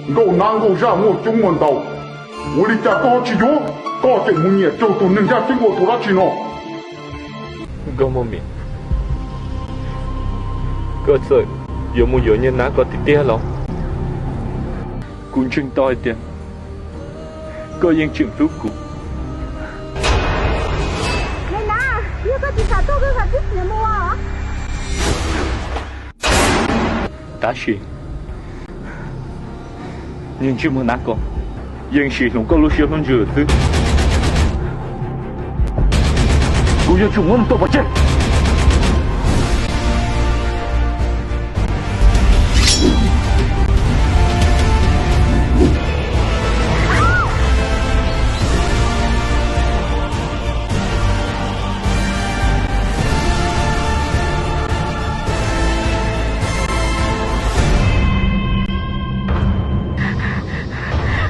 Nkauj nab nkauj zaj muaj coob muaj ntau, ua li cas koj tsis yuav? Koj tseem mus nyiam raug tus neeg yaj ceeb ua tus dab tsi no? Nkauj Muaj Mim, koj txawm yuav mus yuav niag nab ko tiag tiag los? Kuv ntseeg tau hais tias koj yeej tseem hlub kuv. Niag nab, yog koj tsis xav tuag koj kam tib pliag mus os. Tab sis niag ntsej muag nab ko yeej siv hloov koj lub siab hlub ntsws lawm xwb. Kuv yuav tsum muab nws tua pov tseg.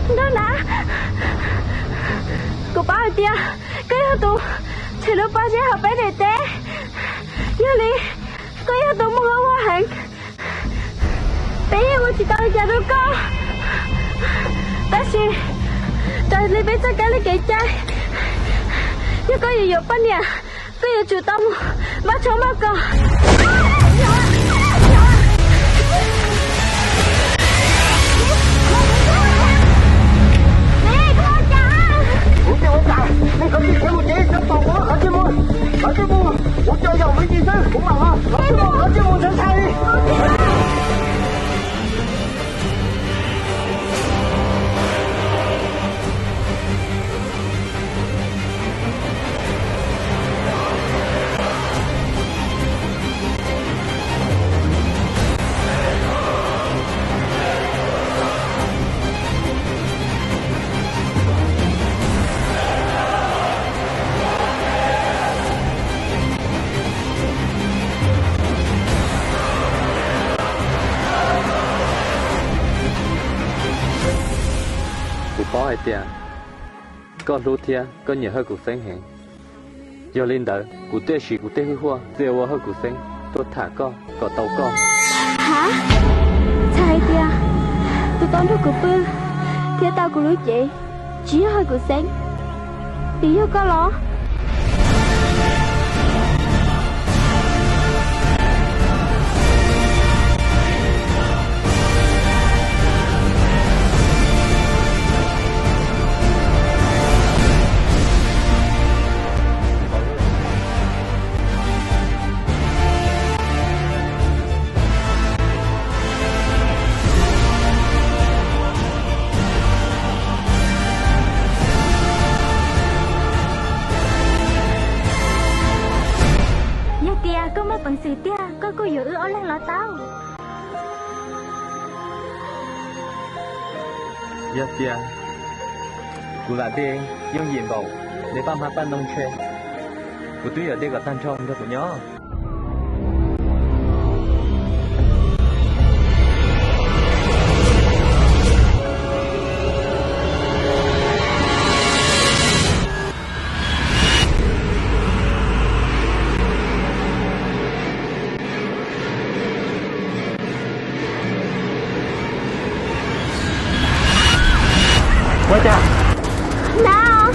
Nraug nab, kuv paub hais tias koj yog tus tshem lub pob zeb hauv peb daim teb, yog li koj yog tus muaj huab heev. Peb yeej ua tsis tau li cas rau koj, tab sis raws li peb txoj kab li kev cai, yog koj yuav yuav poj niam, koj yuav tsum tau mus npaj tshoob npaj kos. Kuv tsis ua cas, nej kav tsij khiav mus tsev, txhob tos kuv, kav tsij mus, kav tsij mus, kuv tso zog mus ib tsis xwb, kuv mam los, kav tsij mus, kav tsij mus ntshai ntshai li. Kuv paub hais tias koj hlub thiab koj nyiam Hawj Kuv Xeeb heev. Yog li ntawd kuv thiaj siv kuv tej hwj huaj txia ua Hawj Kuv Xeeb tuaj tham koj kom tau koj. Hab, txhais hais tias tus tau nrog kuv pw thiab tau kuv lub cev tsis yog Hawj Kuv Xeeb, nws yog koj los? Yog tias koj muaj peev xwm tiag, koj kuj yuav wb ob leeg los tau. Yog tias kuv lam dej yooj yim npaum li paj hmab paj ntoo ntshe, kuv twb yuav dej kom tag nrho nrog kuv nyob. Ua cas? Nab.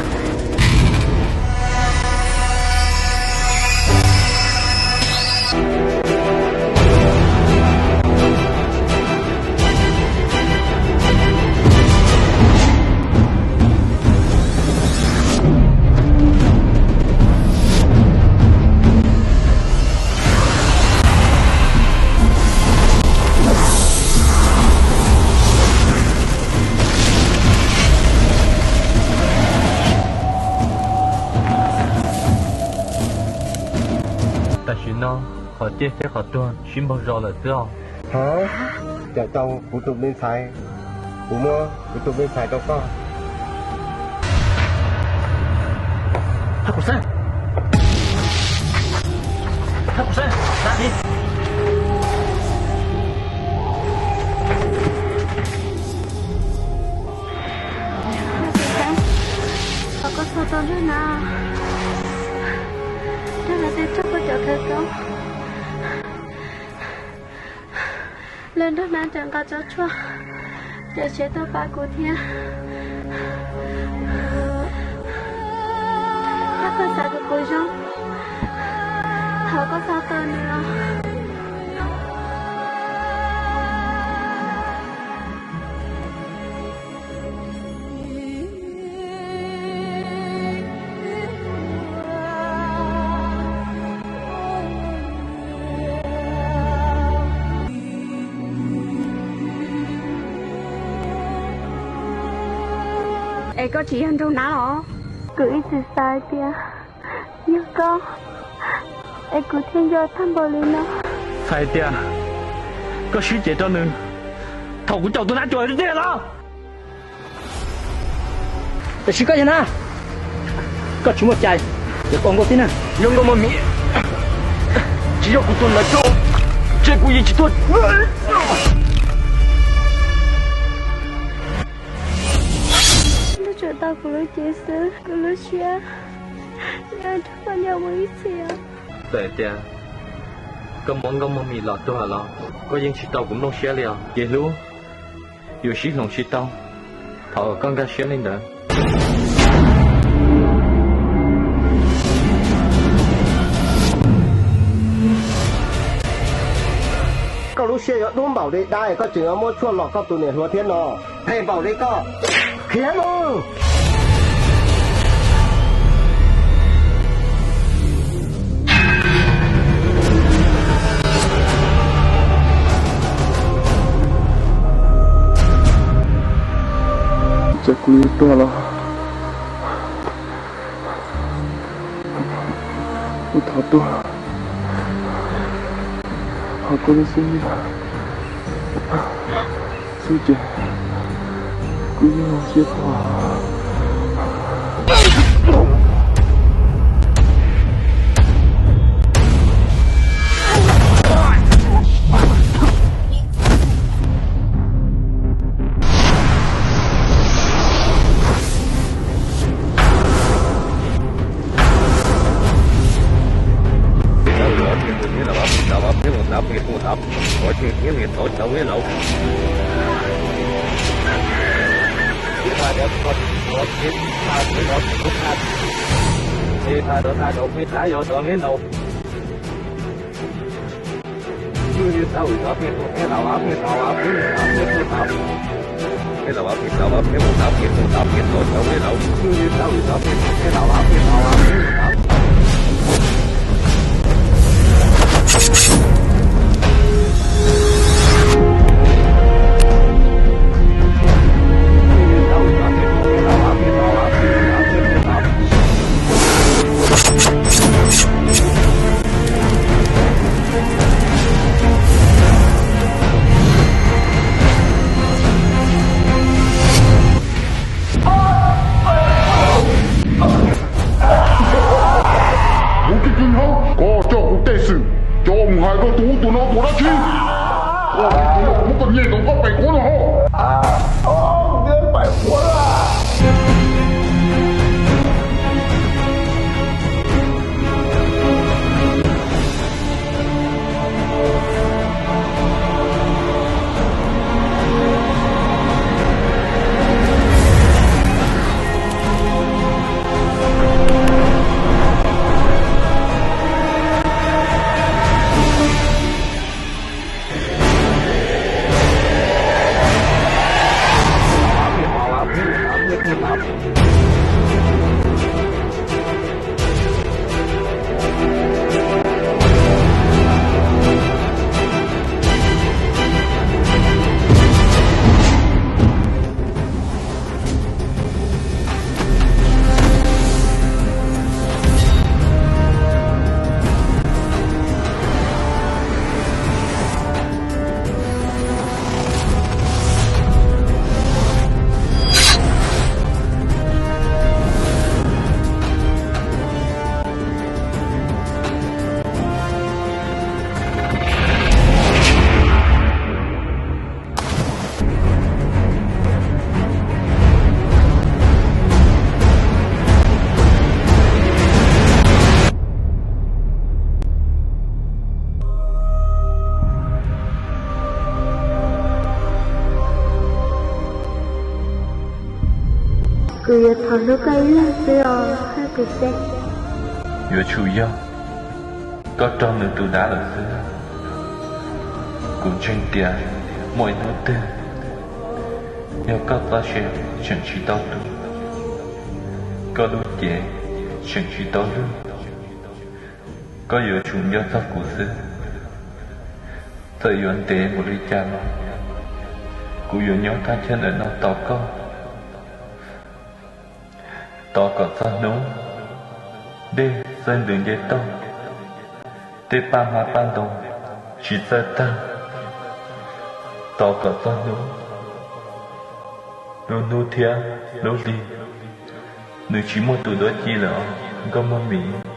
Tam sim no qhov ciaj thiab qhov tuag sib npaug zos lawm xwb os. Hab, cawm tau kuv tus me ntxhais, kuv muab kuv tus me ntxhais rau koj. Hab kuv xeeb, hab kuv xeeb, da tiv. Thov koj txhob tau nrog nab, nrog nab twb raug koj cov khawv koob, lawv nrog nab ncaim nqa tsob tshuaj, Tseem tseg tuaj pab kuv thiab. Yog koj xav kom kuv zoo, thov koj txhob tau nws los. Es koj tsis yog nraug nab los? Kuv ib txwm xav hais tias yog koj, es kuv thiaj nco tag npaum li no. Txhais hais tias koj sib ceg rau nws thaum kuv caum tus nab cuam tiag los? Tam sim koj yog nab, koj tsis muaj cai, yog koj nkauj tib neeg. Nyob nkauj mog Mim, tsis yog kuv tus ntawd coj, ces kuv yeej tsis tuaj. Nws tsuas tau kuv lub cev xwb, kuv lub siab nyob rau poj niam mus ib txhis os. Txawm tias koj muab nkauj mog Mim los tuag los koj yeej tsis tau kuv nplooj siab li os. Kev hlub yuav sib hloov tsis tau thaum koj nkag siab li ntawd. Koj lub siab yuav dub npaum li dab es koj tseem yuav muab tshuaj los koj tus niam hluas thiab no. Phem npaum li koj, khiav mus. Txawm kuv yuav tuag los kuv thov tuag, thov koj lub xub nyiam xwb ces kuv yeej zoo siab tuag. Kuv tij kwv Hawj, koj coj kuv tej xwm coj mus hais rau tus ub tus no ua dab tsi? Koj tsis txhob muab koj nyiaj ntawm koj pem kuv no hos. Kuv yuav thov hlub koj ib leeg xwb os, Hawj Kwv Xeeb. Yuav tsum yog koj raug nws tus dav lawm xwb. Kuv ntseeg tias muaj ib hnub twg, yog koj txoj sia tseem tsis tau tu, koj lub cev tseem tsis tau lwj, koj yuav tsum nco txog kuv xwb. Txawm yuav ntev mus li cas los kuv yuav nyob thaj chaw ntawm no tos koj. Tos kom txog hnub dej txawj ntws nce toj, tej paj hmab paj ntoo tsis txawj tag. Tos kom txog hnub, lub hnub thiab lub hli, nws tsis muaj tus duab ci lawm os, Nkauj Mog Mim.